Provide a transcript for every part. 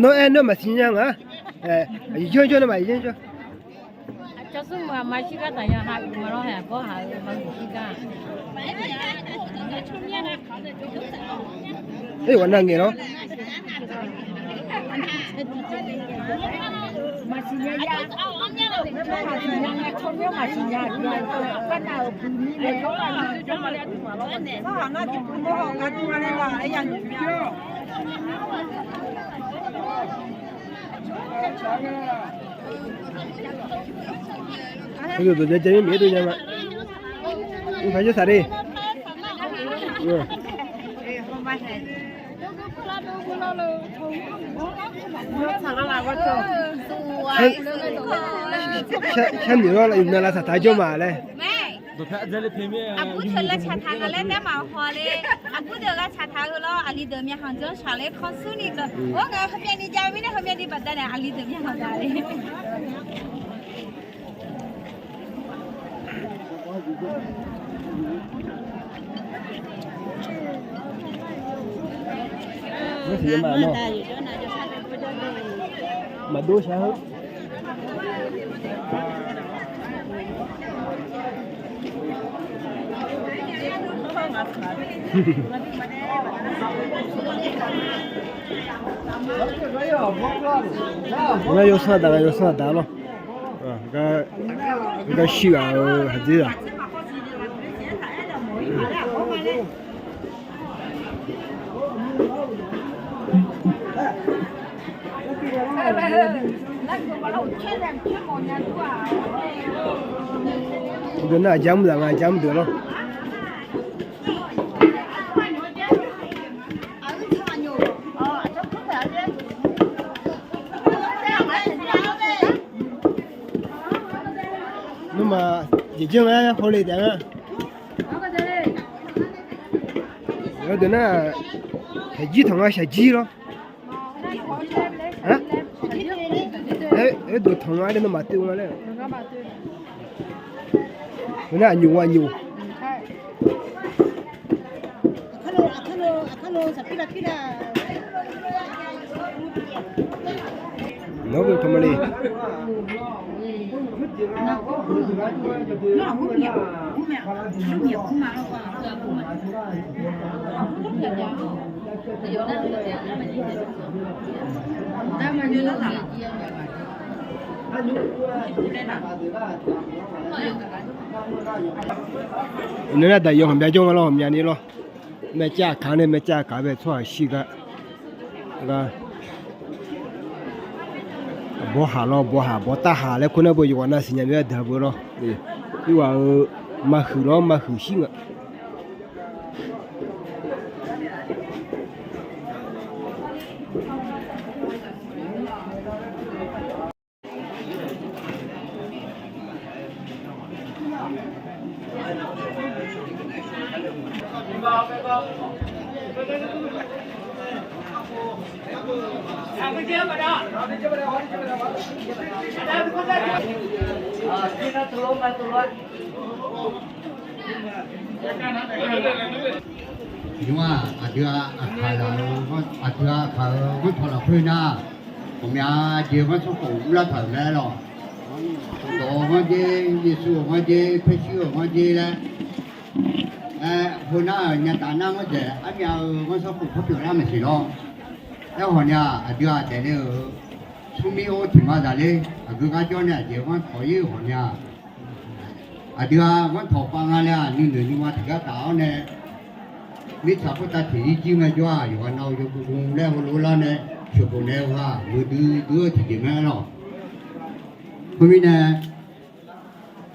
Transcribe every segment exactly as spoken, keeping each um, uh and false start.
Nawr aer nawr maqsiq nya nga. Aqyuif janr jawr nawr maqyuif janr jawr. Aerghawqnav ngaeq lawr. Dawqdawq jae jae mir-ir dov nya ma. Mqpaq jawrsaq de. Sharnoeq lawr iqnan lavsaq taq jawr ma laer. Aqbur teu lavsaq taq nga laer taef maqhaw le. Aqbur deuq lavsaq taq-eu lawr, aqli deuq myavkhanq janr shaq le kanr sur ni deuq. Or ngae heumyav ni jav-eu mirnae heumyav ni baqdanae aqli deuq myavkhanq daq le. Maqdov shaq-eu. Ngar yawsanr aqda, ngar yawsanr aqda lawr. Gar shir ghaq-eu haqdzer zaq. Deuq nar aqjamr deuq nga, aqjamr deuq lawr. Nawmaf jeq janr-aer hawle taef nga. Yawdeuq nar, shaqjir tanq nga, shaqjir lawr. Aer deuq tanq nga laer nawmaf teu nga laer. Nar aqnyoq aqnyoq. Nawr-eu taqma le. Iqnan nar daqyawq ghawqmya jawr nga lawr, ghawqmyani lawr. Maercav aqkaq nae maercav aqkaq bae tsawrhaq shir gar. Gar bawrhaq lawr, bawrhaq bawrtav haq laer kur nar beu yawqghaq nav siqnya myav daq beu lawr. Irghaq-euq maqhuiq lawr, maqhuiq shir nga. Nymr-aq, aqdui-aq, aqkaq-euq, aqdui-aq, aqkaq-euq ghanrtaw lafkhoer nar, ghawqmya jeq ghanrsanrkhof mrlar taq-euq mae lawq. Dawq-euq ghanr dzer, Yeqsur-euq ghanr dzer, paershuir-euq ghanr dzer laer, aer, heunar-euq nyataf nar ghanrdaeq armyav-euq ghanrsanrkhof par pyeuflar maeqsiq lawr. Aerkhawf ni-aq, aqdui-aq daefle-euq smrmir or tiq ma zaqler aqgeu gar jawr nae aqjeq ghanr tawq-ir-euq khawf ni-aq, aqdui-aq ghanrtawq pav nga laer-aq nuinoeq nuima tiqgar taf-awr nae, mirtsaq khoertav tiq ir jir ngaejawr-aq, yawqghaq nav-eu yawguv guv laer heulof-aer lar nae sheuqkhof naeq-eu ghaq muiqdui dui-eu tiqjeq mae lawq. Khoermirnae,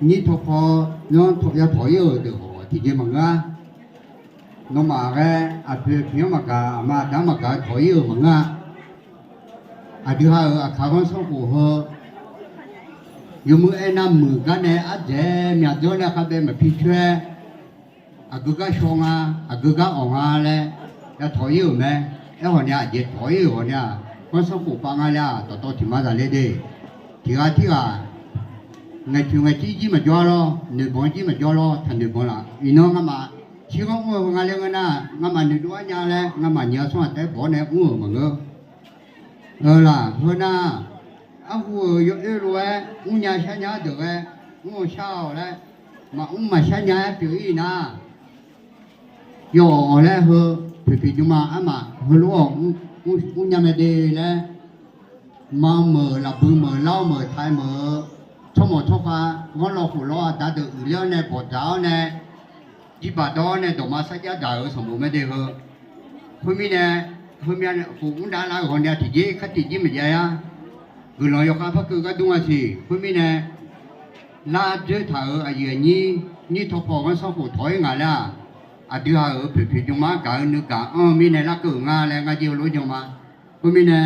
nyir tawqpaw, yawtawq-ir-euq deuq khawf tiqjeq maqngeur-a. Nawmaf ghae aqpoeq aqpiq-anr maqgaq, aqma aqda-anr maqgaq tawq-ir-euq maqngeur-a. Aqdui ha-euq aqkaq ghanrsanrkhof heu yawmuiq aernar muiq gar nae ardzaeq-aer myavdzeur nae khavbae maqpi coer-aer, aqgeu gar shaw nga, aqgeu gar awq nga laer yatawq-ir-euq mae. Aerkhawf ni aqjeq tawq-ir-euq ghawq ni-aq, ghanrsanrkhof pav nga laer-aq, dawqtawv tiq ma zaqler de. Tiq ghaq tirghaq ngaeqtoeq ngaeqcir jir maqjawr lawr, noeqbanq jir maqjawr lawr, taqnoeq banq laf. Iqnan ngamaf Shirghanr mr-eu heu nga laer ngeur nar, ngamaf noeqdov-aer nya laer ngamaf nyiq-a tsawrhaq taef-aer bawq-awr nae mr-euq maqngeur. Eulaq heu nar, arhu-euq yawoer lof-aer mrnya sharnya-aer deuq ghae, mr-eu shar-awq laer, maqmr maqshar nya-aer pyeuf-ir nar, yawf-awq laer heu poeqpiq jmma armaf heulof-awq, mrnya mae de laer, manq meuq, lafbui meuq, lar meuq, taq meuq-eu tsawrmawq tsawrkhav, ghanrlawv khof lawr, aqda deuq uiqler-awr nae bawqdzaq-awr nae, jirbaq dawr-awr nae dawqma sarjax daq-euq sanqbof mae de heu. Khoermirnae, heumya khof mr dav lar-euq ghawqmya tiqjeq khartiq jir maqjav-a. Guiqlanq yawkhav par keuv gar dur nga siq. Khoermirnae, lar dzoer taq-euq aqyuif aqnyir, nyir tawqpaw ghanrsanrkhof tawq-ir ngaq laer-aq, aqdui haq-euq poeqpiq jmma gaq-eu nuigaq anr-eu mirnae larkeuv-euq nga laer ngar jir heulof-aer jan ma. Khoermirnae,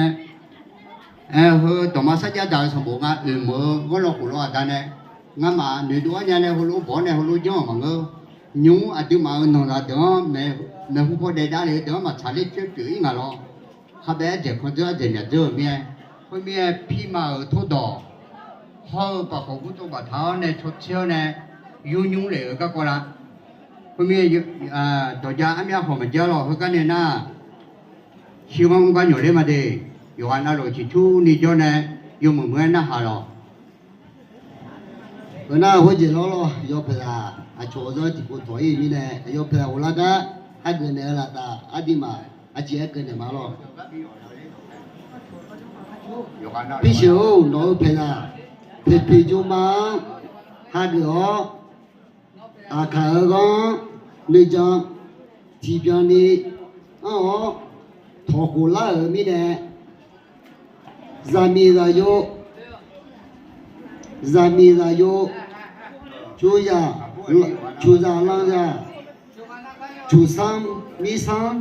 aer, heu dawqma sarjax daq-euq sanqbof nga oeq meuq-eu ghanrlawv khof lawr aqda nae, ngamaf noeqdov-aer nya nae heulof-aer bawq-awr nae heulof-aer janr-euq maqngeur. Nymq-mr aqduimaf-euq nanqzaq deuq-anr maeqhu paw daef davle-eu deuq-anr maqtsaq ler coer pyeuf-ir ngaq lawr. Kharbae-aer dzaeqkanr dzeur-aer dzaeqmyaq dzeur-euq mir-aer, khoermir-aer pirma-euq tordawq hawr-eu baqkhawf gurtov baqtaq-awr nae caw tser-awr nae, yur nymr lef-euq garkawv la. Khoermir, dawqja armyar khawf maqjav lawq. Heugar nae nar, shirghanr mr gar nyawq ler ma de. Yawqghaq navluf ciqcurni jawr nae, yawmuiq muiq-aer narhaq lawq. Heu nar khoerjeq lawrlawr yawpaeqzaq aqcawq-eu zanr tiqpov tawq-ir mirnae, yawpaeq ghoflar gar hageuf naeq-eu laftav aqduimaf aqjeq-aer keuv naeq ma lawr. Pirsheuq-or, nawq-eu paeqzaq poeqpiq jmma-anr hageuf-awr, aqkaq-eu ghanr-anr nuijan tiqbyan ni anr-awr, tawqkhof lar-euq mirnae, zaqmiq zaqyo, zaqmiq zaqyo, cuqzaq, cuqzaq lanzaq, cuqsanr mirsanr,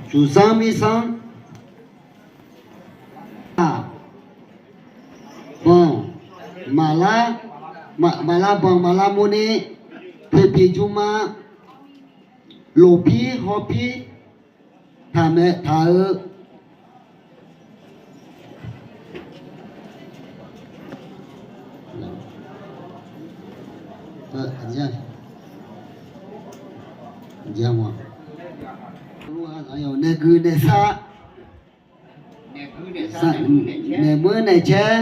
cuqsanr mirsanr, banq, maqlar, maqlar banq maqlar murni, poeqpiq jmma, lofpir hawpir taq-eu naeqgui naeqsar, naeqmur naeqcaer,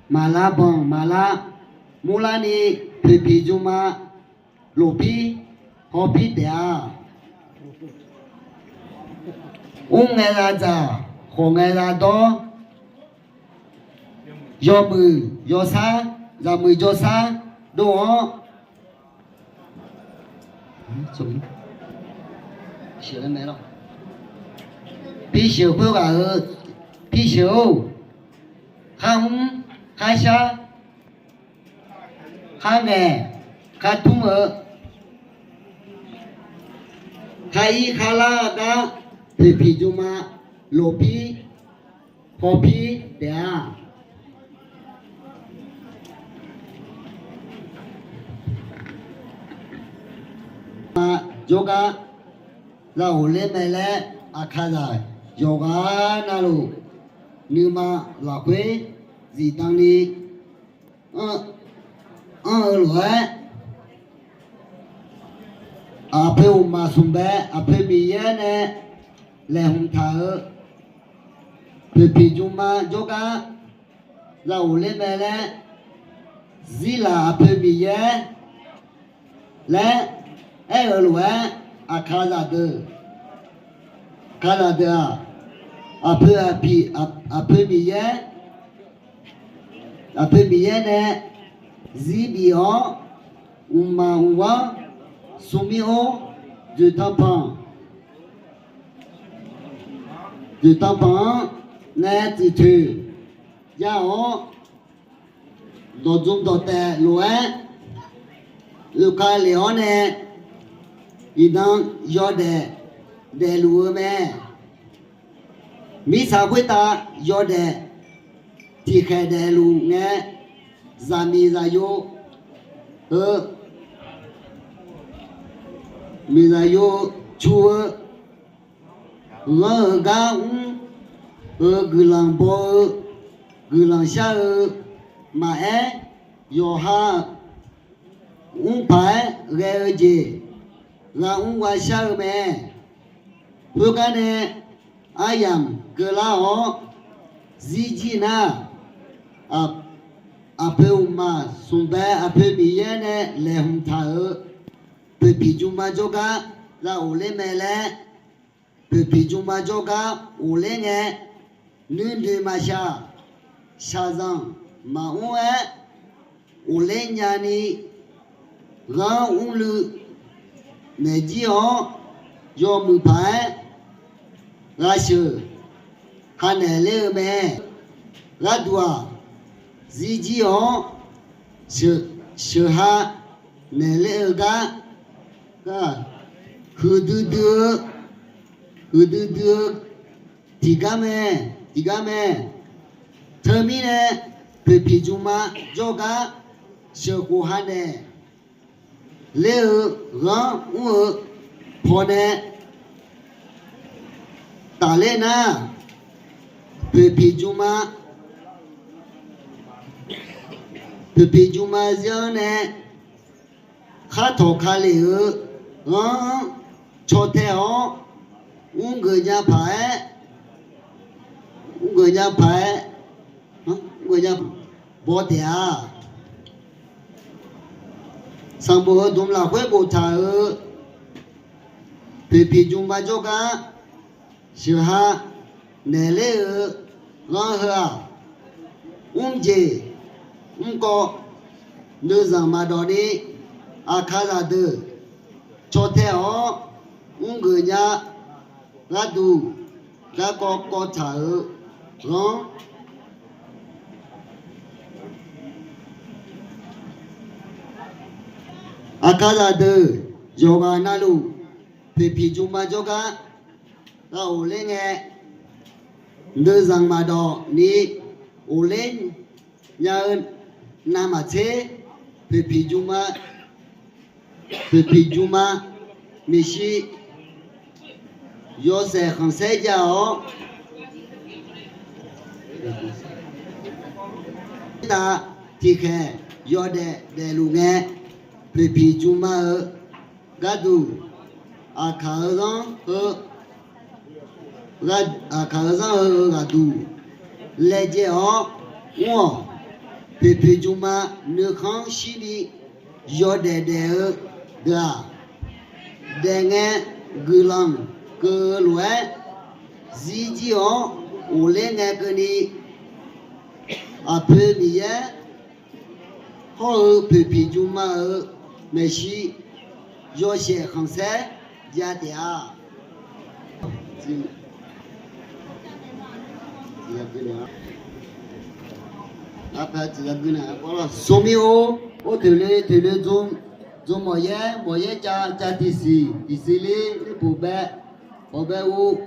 maqlar banq maqlar murlarni, poeqpiq jmma, lofpir hawpir taef-a. Mr ngae lavdzaq, khawf ngae lavdawr, yawmuiq yawsar, zaqmuiq jawrsar dov-awr, pirsheuq khoerghaq-eu, pirsheuq-or, kharmr, kharshar, kharngaeq, khartmr-eu, khar-ir kharlar gar, poeqpiq jmma, lofpir hawpir taef-a. Jawrgar, zaqghof ler mae laer, aqkaqzaq yawqghaq navluf nuima lafkhoer zifdan ni anr-eu lof-aer, aqpoeq uqmaq smq bae aqpoeq Miqyaer nae laeqhmq taq-euq poeqpiq jmma jawrgar, zaqghof ler mae laer, zirlaq aqpoeq Miqyaer laer aer-euq lof-aer, aqkaqzaq deuq, aqkaqzaq deuq-aq, aqpoeq aqpiq, aqpoeq Miqyaer, aqpoeq Miqyaer nae zirbif-awr, mqmaq mqghanr, smrmir-or, dzoeqtanqpanq, dzoeqtanqpanq-anr nae tsuif toeq jav-awr, dawqdzmq dawqtaef lof-aer, oekale-awr nae iqnan yawdaef daefluf-eu mae. Mirtsaq khoertav yawdaef tiqkhaeq daefluf ngae, zaqmiq zaqyo-eu, miqzaq yo cu-eu, ghanr-eu gar mr-eu, guiqlanq baw-eu, guiqlanq shar-eu, maqaer, Yawqha mr paq-aer ghae-eu jeq ghaq mr ghaq shar-eu mae. Khoergar nae aryamq keuvlar-awr zirjir nar, aqpoeq uqmaq smq bae aqpoeq Miqyaer nae laeqhmq taq-euq poeqpiq jmma jawrgar za ghofler mae laer, poeqpiq jmma jawrgar ghofler ngae, nuinoeq maqshaq, shaqzanq maqmr-aer ghofler nyani ghanr mrluiv naeq jir-awr, yawmuiq paq-aer ghaqsheuq ha naeq ler-eu mae. Gharduq-aq, zirjir-awr sheuq ha naeq ler-eu gar, huiqdui dui-eu, huiqdui dui-eu tiqgar mae, tiqgar mae. Teumirnae poeqpiq jmma jawrgar sheuqkhof ha naeq ler-eu ghanr mr-eu pawnae tafler nar, poeqpiq jmma, poeqpiq jmma zir-anr nae khartawq ka lef-eu ghanr caw tae-awr, mrgeuf nya paq-aer, mrgeuf nya paq-aer, mrgeuf nya baw taef-a. Sanqbof-eu dmq lafkhoer boftaq-euq poeqpiq jmma jawrgar sheuq ha naeq ler-eu ghanr heu-aq, mrjeq mrkawv nuizanq maqdawq ni, aqkaqzaq deuq caw tae-awr mrgeuf nya gharduq garkawv kawv taq-euq ghanr. Aqkaqzaq deuq yawqghaq navluf poeqpiq jmma jawrgar ghaq ghofler ngae, nuizanq maqdawq ni ghofler nya-eu navmaqtser, poeqpiq jmma, poeqpiq jmma maeqshi yawshaef khanqsaer jav-awr, tav tiqkhaeq yawdaef daefluf ngae, poeqpiq jmma-eu gharduq aqkaq-eu zanr heu, aqkaq-eu zanr heu-eu ghaqduq laejae-awr mr-awq. Poeqpiq jmma nuikhanr shirni yawdaef daef-eu deuq-aq, daef ngae guiqlanq keuv-eu lof-aer zirjir-awr ghofler ngae keuvni, aqpoeq Miqyaer hawr-eu poeqpiq jmma-euq maeqshi yawshaef khanqsaer jav taef-a. Smrmir-or, or toeqle toeqle dzmr, dzmr mawqyaer, mawqyaer cav, cav tiqsiq, tiqsiq ler, ler boqbae, boqbae uv,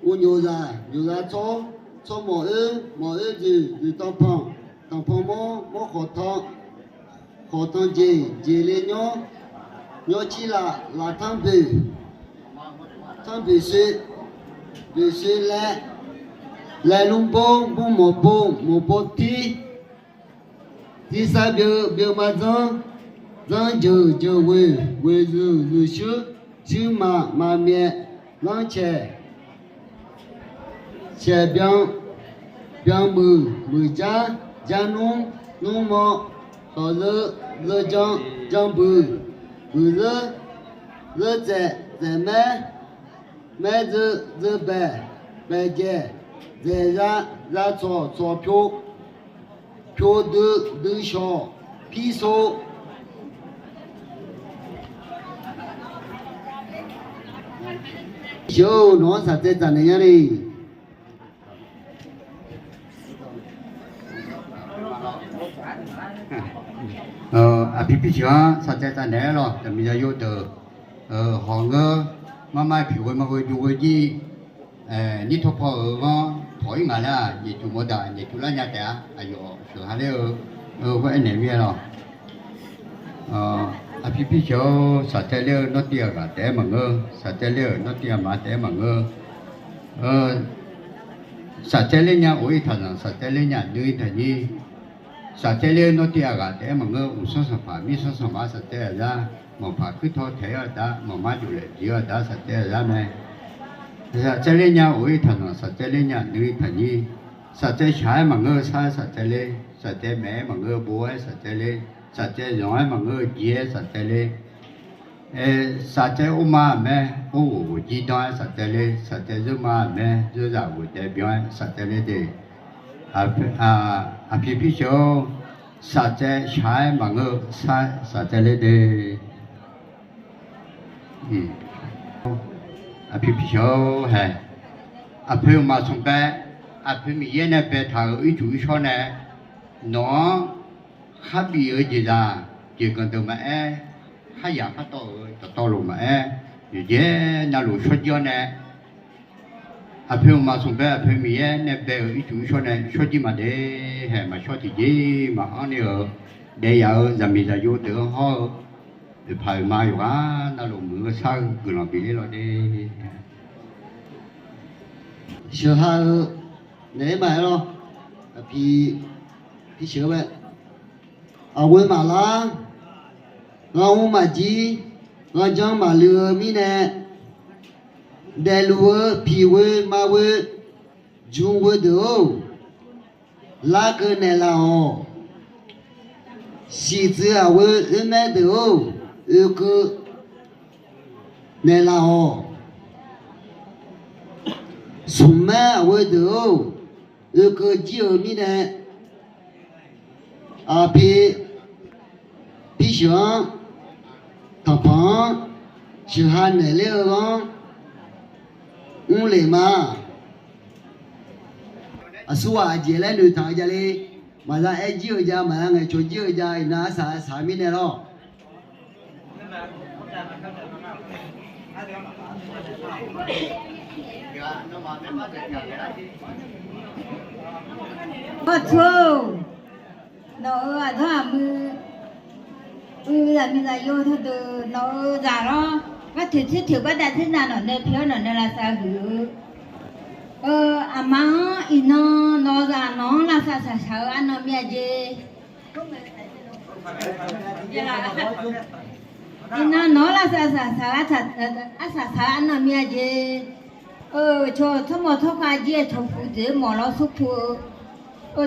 uv nyoqzaq, nyoqzaq tsawr, tsawr mawq-oer, mawq-oer dzoeq, dzoeq tanqpanq, tanqpanq mawr, mawr khawqtan, khawqtan jeq, jeq le nymr, nymr cirlaf, laftanr boeq, tanr boeqsoe, boeqsoe laer, laer lmr bor, bor mawq bor, mawq bor tir, tirsar byeu, byeu ma dzanr, dzanr jeuq, jeuq ghoeq, ghoeq zuiq, zuiq shuir, shuir maq, maq myaef, lanr caeq, caeq byan, byan muiq, muiq jar, jar nmr, nmr mawr, khawq zeu, zeu jan, jan buiq, buiq zeur, zeur tsaef, tsaef maer, maer zeu, zeu baeq, baeq jaeq, zaeq za, za tsawq, tsawq pyo, pyo dui, dui shawq, pir so. Sheuq-or, nawq-anr shaqtsaev tsaq naeq nyar ni. Aqpir pircoeq-anr shaqtsaev tsaq naeq-aer lawq, daqmiq ya yov deuq hawq ngeur, mar mar piq ghoe mar ghoe jov ghoe jir, nyir tawr paw-euq ghanr tawq-ir ngaq laer-aq, nyaefcuf mawrdaq nyaefcuf lar nya taef-a. Aqyawf sheuq ha ler-eu, khoer aernaeq mir-aer lawq. Aqpir pircoeq-or, shaqtsaev ler-eu nawr tiv-aq ghaq taef-aer maqngeur, shaqtsaev ler-euq nawr tiv-aq maq taef-aer maqngeur. Shaqtsaev ler nya of-ir taqzanq, shaqtsaev ler nya nuir-ir taqnyir. Saqtsaev ler-eu nawr tiv aqghaq taef-aer maqngeur, uqsanr sanqpaq mirsanr sanqma saqtsaev aqzar, manqpaq kuirtaw taeq-aer aqda, manqma joflaef jeq-eu aqda saqtsaev aqzar mae. Saqtsaev ler nya of-ir taqnanq saqtsaev ler nya nuir taqnyir, saqtsaev shaq-aer maqngeur-eu sar-aer saqtsaev ler, saqtsaev maef-aer maqngeur-eu bo-aer saqtsaev ler, saqtsaev zanq-aer maqngeur-eu jir-aer saqtsaev ler. Saqtsaev orma-aq mae, orghof ghof jir danr-aer saqtsaev ler, saqtsaev zeurma-aq mae, zeurzaq ghof daef byan-aer saqtsaev ler de. Aqpir pisheuq-or, saqtsaev shaq-aer maqngeur-eu sar-aer saqtsaev ler de. Aqpir pisheuq-or hae, aqpoeq maqsanq bae, aqpoeq Miqyaer nae baetaq-euq ircuf irshawr nae, nawq-anr kharbif-eu jeqzaq jeqganq deuq maqaer, kharyaq khartawv-euq dawqtawvluf maqaer, yawqjeq navluf shawrjir-awr nae, aqpoeq maqsanq bae aqpoeq Miqyaer nae bae-euq ircuf irshawr nae shawrjir maqde, haeq maqshawr tiqjeq maqanr ni-euq daef yaf-euq zaqmiq zaqyo deuq-anr hawr-eu, oeqpaq oeqma yawqghaq navluf muiq-eu sar-eu guiqlanq bif ler lawr de. Sheuq ha-eu naeq-aer maqaer lawr. Aqpir pisheuq-eu mae. Aqghoe maqlar, ghanrmr maqjir, ghanrjanr maqluiv-eu mirnae, daefluf-eu piqghoe maqghoe, jmq ghoe deuq-or, larkeuv naeqlaf-awq. Siqtsuif aqghoe oermaer deuq-or, oekeuv naeqlaf-awq. Smqmaer aqghoe deuq-or, oekeuv jir-euq mirnae, aqpir pisheuq-anr, tanqpanq-anr, sheuq ha naeqler-eu ghanr mrlef ma. Aqsurghaq aqjeq laer noeqtaq-eu javle, maqza aer jir-eu ja, maqza ngaeqcawq jir-eu ja, iqnan arsaq saq-eu mirnae lawr. Nawq-euq aqdawr aqmuiq, uiq zaqmiqzaq yawtawr deuq nawq-euq zaq lawr, ghartoeq tser toeq bardav tser nav nawq nae pi-awr nawq nae lavsav huiq-eu, aqma-anr iqnan nawq-euq zaq nawq-anr lavsav saqsaq-eu arnan mir-a jeq. Iqnan nawq-anr lavsav saqsaq-eu arsaq saq-eu arnan mir-a jeq. Cawq tsawrmawq tsawrkhav jir-aer cawq pu dzeuf-eu mawq lawr smr pu-eu,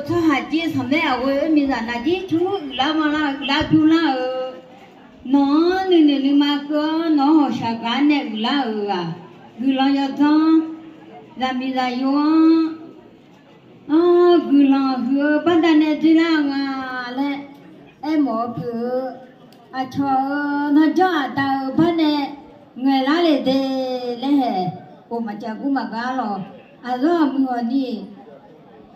tsawrhaq jir sanqmaer aqghoe oermiqzaq naqjir cur uiqlar manrlar uiqlar bymrlar-euq, nawq-anr nuinoeq nuima keuv-awr nawq-anr hawqshaq gaq-anr nae uiqlar-euq-aq, guiqlanq yawdzanr, zaqmiqzaq yo-anr, anr guiqlanq huiq-eu bardav nae doerlar-eu nga laer aermawf-eu pyeuf-eu, aqcawq-euq nanjawr aqda-euq bar nae ngaeqlar le de laer haeq, of maqcav gur maqgar lawq. Aqzawr aqmuiq hawq ni,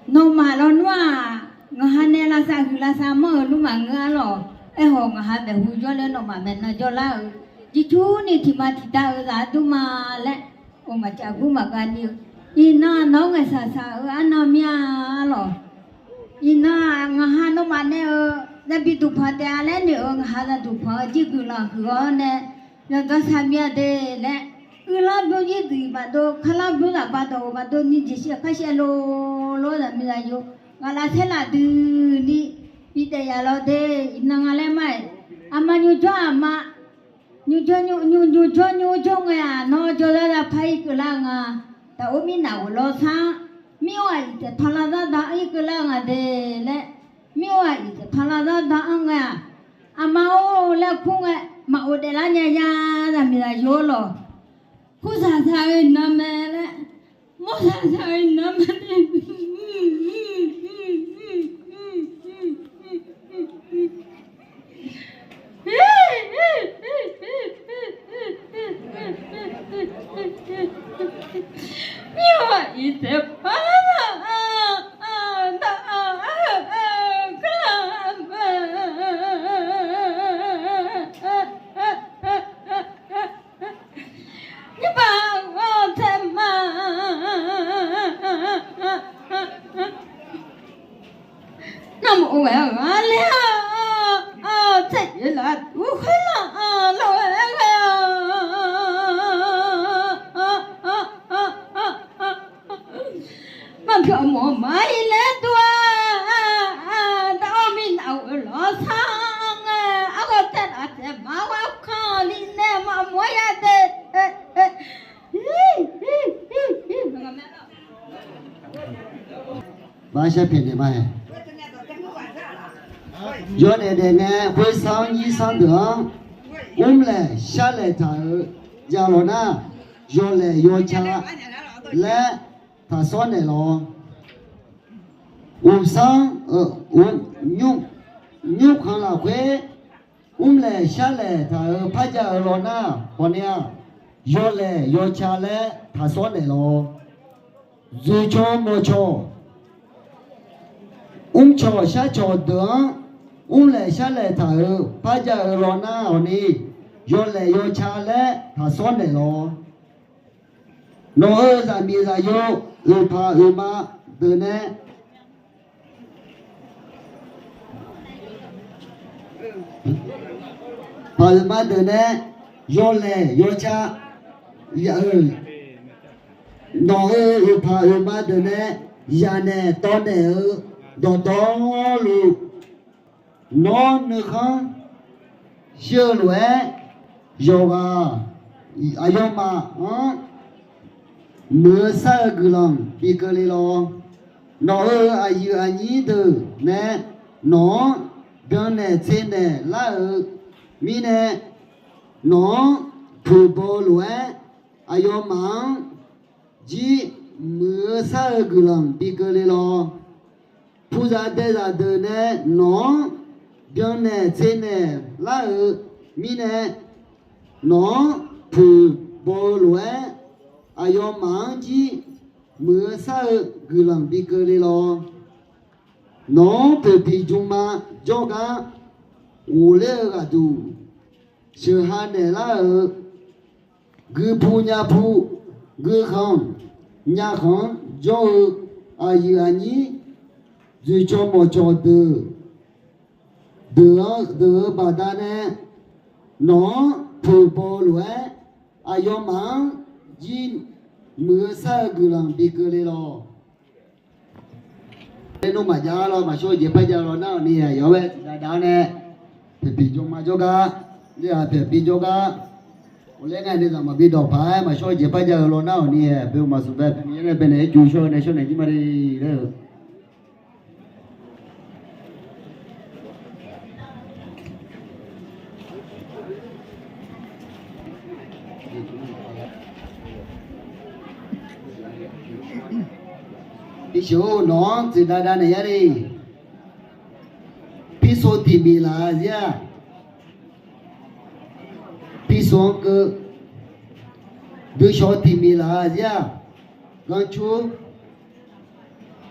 nawmaf lawnmr-aq, ngaq ha nae lavsav huiq lavsav manr-euq nmr maqngeur-ar lawq. Aerkhawf ngaq ha maeqhu jawrle-awr nawmaf maeqnan jawrlar-euq jircurni tiqma tiqda-eu zaq-anr dur ma laer, of maqcav gur maqgar ni-eu, iqnan nawq-anr ngaeqshaq shaq-eu arnan mir-a lawq. Iqnan ngaq ha nawmaf nae-eu yabi duqpanq taef-a laer noeq-eu ngaq ha za duqpanq-eu jir guiqlanq huiq-awr nae, yawdzanr sar mir-a de laer, uiqlar bymr jir duiq maqdov, karlar bymr zaqbav dawq-euq maqdov ni jeqshir aqkar shir-aer lor lor zaqmiqzaq yo, ngaq lavsaer laf duini bidaef yaf lawr de. Iqnan nga laer ma-aeq, aqma nymrjawr aqma nymrjawr nymr nymrjawr nymrjawr ngae-aq, nawr jawrzar zar par irkeuv lar-eu nga. Taqor mirnaf ghoflawr sar, mir-or-aq iqtaeq tanqlar zar da-anr irkeuv lar-eu nga de laer, mir-or-aq iqtaeq tanqlar zar da-anr ngae-aq, aqma-or laer kur ngae, maqghofdaef lar nya ya, zaqmiqzaq yo lawq. Kursaq saq-eu iqnan mae laer, mawrsaq saq-eu iqnan mae. Mir-or-aq iqtaeq tanqlar zar da-anr ngae-aq, mirpaq-anr tae ma. Nar maqghov ghae-a laer-a, tser-iq laf ur khoerlar-a lof-aer ghae-a. Ni nae maqmawr-aer ya de. Bar sharpyaeq naeq ma-aer, yawdaef daefngae khoersanr nyirsanr deuq-anr, mrlaeq sharlaeq taq-euq ya lawq nar, yawlaeq yawca laer taqsawr naeq lawq. Uqsanr, nymr khanq lafkhoer mrlaeq sharlaeq taq-euq par jav-eu lawq nar hawq ni-aq, yawlaeq yawca laer taqsawr naeq lawq. Dzoeqcawq mawqcawq, mrcawq sharcawq deuq-anr mrlaeq sharlaeq taq-euq par jav-eu lawq nar hawq ni, yawlaeq yawca laer taqsawr naeq lawq. Nawq-euq zaqmiq zaqyo, oeqpaq oeqma deuq nae, paq-euq ma deuq nae, yawlaeq yawca, nawq-euq oeqpaq oeqma deuq nae, yanaeq tawvnaeq-eu dawqtawvluf, nawr nuikhanr shir-eu lof-aer, yawqghaq aqyawfmaf-anr muiq-eu sar-eu guiqlanq bi keuvle lawq. Nawq-euq aqyuif aqnyir deuq nae nawq-anr byannaeq tseqnaeq lar-euq mirnae, nawq-anr poeqbaw-eu lof-aer, aqyawfmaf-anr jir muiq-eu sar-eu guiqlanq bi keuvle lawq. Puzaq daezaq deuq nae nawq-anr byannaeq tseqnaeq lar-euq mirnae, nawq-anr poeqbaw-eu lof-aer, aqyawfmaf-anr jir muiq-eu sar-eu guiqlanq bi keuvle lawq. Nawq-anr poeqpiq jmma jawrgar ghofler-eu ghaqduq, sheuqha naeq lar-euq guipu nyapu, guikhanq nyakhanq-anr jawr-eu aqyuif aqnyir, dzoeqcawq mawqcawq deuq, deuq-eu baqdanae nawq-anr poeqbaw-eu lof-aer, aqyawfmaf-anr jir muiq-eu sar-eu guiqlanq bi keuvle lawq. Laer nawmaf jav-ar lawr, maqshawr-eu jeq par jav lawr nar-awq ni, aqyawf-aer tiqdav dav-awr nae, poeqpiq jmma jawrgar, ler-aq poeqpiq jawrgar, ghofler ngae nuizaq maqbi dawq paq-aer maqshawr-eu jeq par jav-eu lawr nar-awq ni, boeq maqsmq bae, Miqyaer nae baenaeq-aer jur shawr-eu nae shawr naeq jir ma le laer-eu Irsaq-or, nawq-anr tsuif dav dav naeq yar le. Pirsov tiq miq laf-eu zir-aq, pirsov-anr keuv. Duishawq tiq miq laf-eu zir-aq, ganrcur.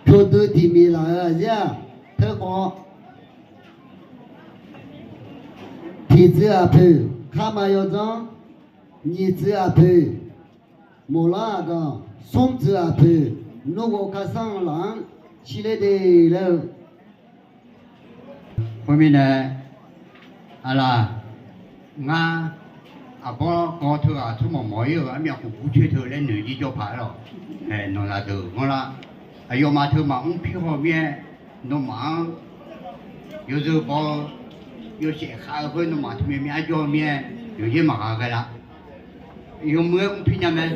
Pyurdui tiq miq laf-eu zir-aq, teurkhawv. Tiqtsuif aqpoeq, karma yawdzanr. Nyiqtsuif aqpoeq, moqlar aqganq. Smrtsuif aqpoeq, nurghov karsanr laf-anr shirler de laer-eu. Khoermirnae, aqlaf, ngar, aqbawr gawr teughaq tsawrmawq mawq-ir-euq armyav khof gurcoer teu laer noeq jir jawr paq-aer lawq. Nawq zaqdeuq ghanrlar, aqyawfmaf teu maqmr pirkhaw mir-aer, nawmaf-anr yawzeu baw-eu, yawshaef khav-eu khoer nawmaf teu myav myav arjawr-eu mir-aer, yawqyaer maqgha ghae lar. Yawmuiq-aer mr pir nya mae.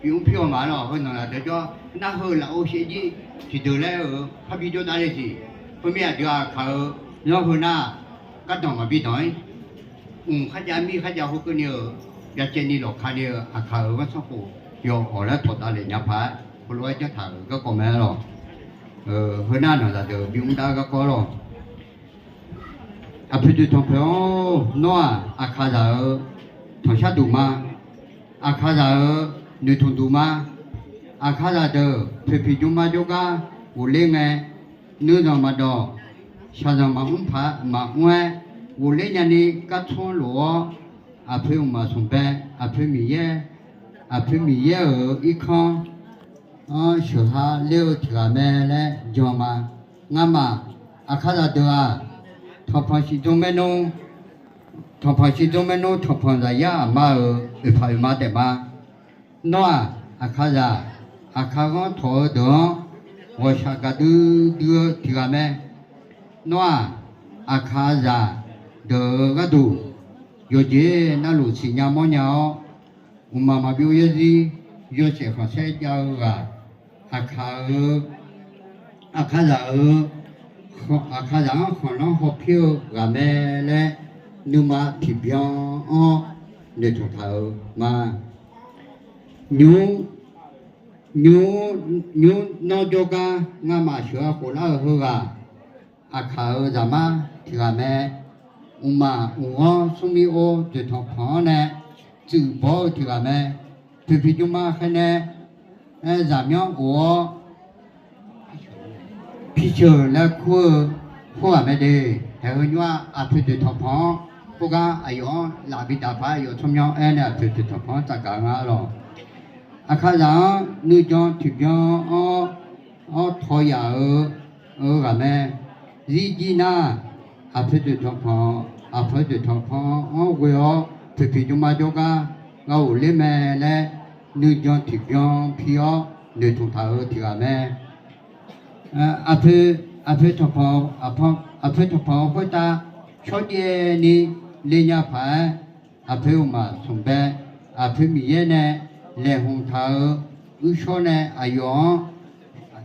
Bi mr pir-awq ma lawq. Heu nawq zaqdeuq jawr, nar heu lafov shaevjir tiqdeuq laer-euq parbi jawr dav le siq. Khoermir aqdui aqkaq-eu, nawr heu nar gardanq maqbi danq-ir. Mq kharjav mir kharjav khoerkeuvni-euq, byacaevni lawqkani-eu aqkaq-euq ghanrsanrkhof yawawq laer tawqdav le nya paq-aer, heulof-aer janrtaq-euq garkawv mae lawq. Heu nar nawq zaqdeuq bi mr dav-eu garkawv lawq. Aqpoeq deuq tanqpoeq-awr, nawr-aq, aqkaqzaq-euq tanqshar duq ma. Aqkaqzaq-euq noeqtmq duq ma. Aqkaqzaq deuq poeqpiq jmma jawrgar ghofler ngae, nuizanq maqdawq, shaqzanq maqmr paq maqmr-aer, ghofler nyani gartsanr lof-awr, aqpoeq mqmaq smq bae, aqpoeq Miqyaer, aqpoeq Miqyaer-euq irkanr-anr sheuqha ler-eu tiq ghaq mae laer jan ma. Ngamaf aqkaqzaq deuq-aq, tanqpanq shiqdzmr maernmr, tanqpanq shiqdzmr maernmr tanqpanq zaqyar aqma-euq oeqpaq oeqma taef ma. Nawr-aq, aqkaqzaq, aqkaq ghanr tawq-eu deuq-anr ghawqshaq gaqdui dui-eu tiq ghaq mae. Nawr-aq, aqkaqzaq deuq-euq gharduq Yawqjeq navluf siqnya mawrnya-awr, mqmaq maqbyov yarzir yawshaef khanqsaer jav-eu ghaq, Aqkaq-eu, Aqkaqzaq-eu, Aqkaqzaq-anr khanqlanr hawpir-eu ghaq mae laer, nuima tiqbyan-anr noeqtmq taq-euq ma. Nymr, nymr, nymr nawr jawrgar ngamaf sheuq-a khoflar-euq heughaq, Aqkaq-euq zaqmar tiq ghaq mae. Mqmaq mqghanr smrmir or dzoeqtanq panq-anr nae tsuif baw-eu tiq ghaq mae. Poeqpiq jmrma khaer nae, aer, zaqmyanr of-awr pirceuq laer kur-eu khoerghaq mae de. Haeq heu nymr-aq, aqpoeq dzoeqtanq panq-anr khoergar aqyawf-anr laf bi daq paq-aer, aqyawf tsawrmyanr aer nae aqpoeq dzoeqtanq panq-anr tsafgaq nga lawq. Aqkaqzaq-anr nuijan tiqbyan-anr, anr tawq yaf-eu, eu ghaq mae. Zirjir nar, aqpoeq dzoeqtanq panq, aqpoeq dzoeqtanq panq-anr ghoe-awr poeqpiq jmrma jawrgar gha ghofler mae laer, nuijan tiqbyan pi-awr noeqtmq taq-euq tiq ghaq mae. Aqpoeq, aqpoeq tanqpanq, aqpoeq tanqpanq khoertav shawrjaev ni le nya paq-aer, aqpoeq mqmaq smqbae, aqpoeq Miqyaer nae laeqhmq taq-eu uirshawr nae aqyawf-anr,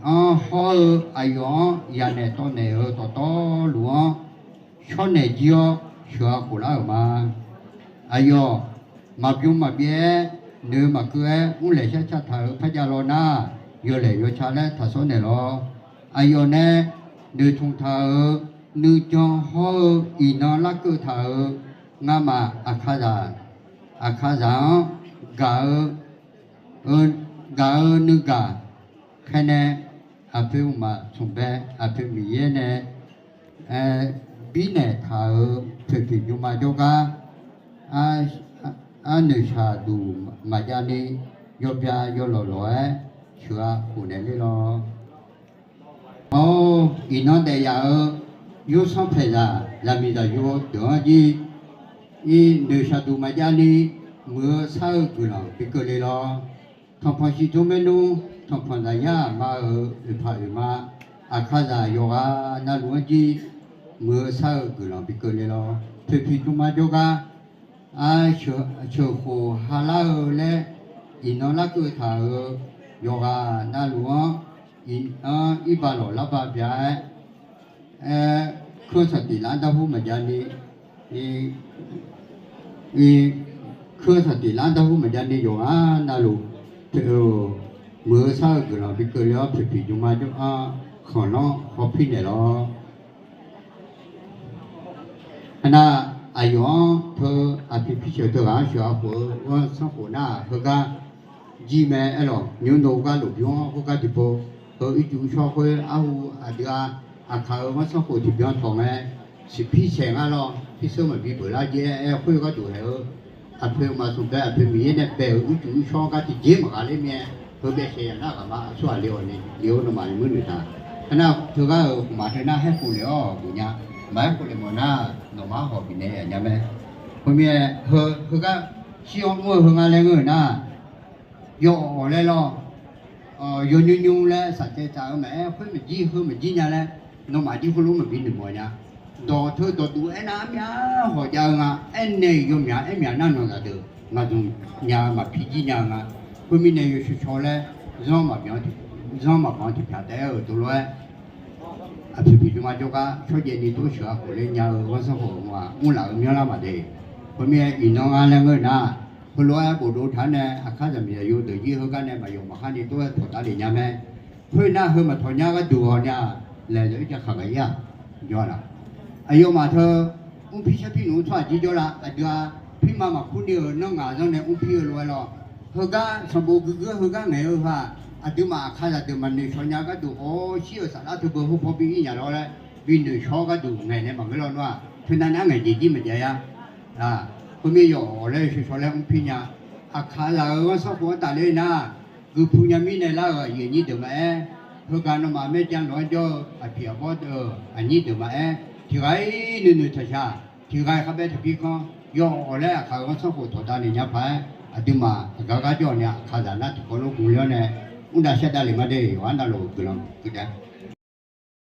anr hawr-eu aqyawf-anr yanaeq tawvnaeq-euq dawqtawvluf-anr shawrnaeq jir-awr sheuq-a khoflar-euq ma. Aqyawf maqbymr maqbyav-aer noeq maqkeuv-aer mrlaeq shar ca taq-euq par jav law nar, yawlaeq yawca laer taqsawr naeq lawr. Aqyawf nae noeqtmq taq-euq nuijan hawr-eu iqnan larkeuv taq-euq ngamaf Aqkaqzaq, Aqkaqzaq-anr gaq-eu, gaq-eu nuigaq khaer nae, aqpoeq mqmaq smqbae, aqpoeq Miqyaer nae birnaeq taq-euq poeqpiq jmrma jawrgar, arnoeq shaqduq maqjav ni yawbya yawlawq lawq-aer sheuq-a khofnaeq ler lawr. Or, iqnan daef yaf-eu yawsanr paeqzaq zaqmiq zaqyo deuq-anr jir, noeq shaqduq maqjav ni muiq-eu sar-eu guiqlanq bi keuvle lawr. Tanqpanq shiq jmr maernmr, tanqpanq zaqyar aqma-euq oeqpaq oeqma, Aqkaqzaq yawqghaq navluf-anr jir muiq-eu sar-eu guiqlanq bi keuvle lawr. Poeqpiq jmrma jawrgar sheuqkhof halar-eu laer iqnan larkeuv taq-euq yawqghaq navluf-anr, iqnan irba lawq larba bya-aer, aer, kuir-eu saqtiq lar darhur maqjav ni, kuir-eu saqtiq lar darhur maqjav ni yawqghaq navluf muiq-eu sar-eu guiqlanq bi keuvle-awr poeqpiq jmrma jawr-anr khanqlanr hawpir naeq lawr. Aernar, aqyawf-anr teu aqpiq pirsheuq teughaq-anr sheuq-a khof-eu ghanrsanrkhof nar-aq, heugar jir mae aerlawq. Nymr dov gar lmqbymr-anr khoergar tiqpov, heu ircuf irshawr khoer arhu aqdui-a, Aqkaq-euq ghanrsanrkhof tiqbyan tawq ngae, siqpir saeq ngar lawr, pirseur maqbi peuq lar jaer-aer khoer gharduq haeq-eu, aqpoeq maqsmq bae aqpoeq Miqyaer nae bae-euq ircuf irshawr gar tiqjeq maqghaq ler mir-aer, heu bae saeq yaf nar ghaq ma aqsur ghaq le-awq ni le-awr nawmaf muir noeq taq. Aernar, teughaq-euq khmqmaq teu nar haer khofle-awr geuf nya. Maqaer khofle mawf nar, nawmaf-anr hawq bifnaeq yaf nya mae. Khoermir-aer, heu, heugar shir-awr mr-eu heu nga laer ngeur-euq nar, yawf-awq laer lawr, yawnymr nymr laer saqcaev tsaf-eu maqaer, khoer maqjir heu maqjir nya laer, nawmaf jir khoerlof maqbi noeqmawf nya. Dawq teu dawqduq aernar armyaq hawq jav-eu nga. Aernaeq-iq yawmyaq aermyaq nar nawq zaqdeuq maqzmq nya-eu maqpi jir nya-eu nga. Khoermirnae yawshawr shawr laer zanr maqbyan, zanr maqbanq tiqpyaq taef-aer-euq dov lof-aer, aqpoeq poeq jmrma jawrgar shawrjaev ni tov sheuq-a khofler nya-eu ghanrsanrkhof-aq mrlaf-eu myanrlar maqde. Khoermir-aer iqnan nga laer ngeur nar, heulof-aer bofdov taq-anr nae aqkar zaqmiq zaqyo deuq jir heugar nae maqyawf maqkhar ni tov-aer tawqdav lef nya mae. Khoernar heu maqtawq nya gharduq-awq nya, laeq zaq-ir ja khaq gaq-ir-aq, jawr-a laf. Aqyawfmaf teu mrpir sharpir nmq-anr tsawrhaq jir jawrlar aqdui-a, pirma maqkur ni-euq nanr ngaq zanr nae mrpir-eu lof-aer lawr. Heugar sanqbof guiqguir heugar ngaeq-eu heu-aq, aqduimaf aqkar zaqdeuq maqnoeq shawq nya gharduq, awr shir-euq saflar teu beu heupaw bi-ir nya lawr laer, bi noeq shawr gharduq ngaeq nae maqngeur lawr nawr-aq, teunav nar ngaeq jeq jir maqjav-a. Khoermir yawf-awq laer shawr shawr laer mrpir nya. Aqkar zaq-euq ghanrsanrkhof-anr tafler nar, guiqpu nya mirnae lar-euq aqyuif aqnyir deuq maqaer, heugar nawmaf maerjan lof-aer jawr-eu aqpiq aqbawr deuq aqnyir deuq maqaer, tiq ghaq-ir nuinoeq taqshaq, tiq ghaq-ir khar baer taqpir kanr, yawf-awq laer aqkar-euq ghanrsanrkhof tawqdav naeq nya paq-aer, aqduimaf aqgar gar jawr-awq ni aqkar zaq nar tiqkawv lof gmq ler-awr nae, mr dav shar dav lef ma de. Yawqha navluf guiqlanq guiqdav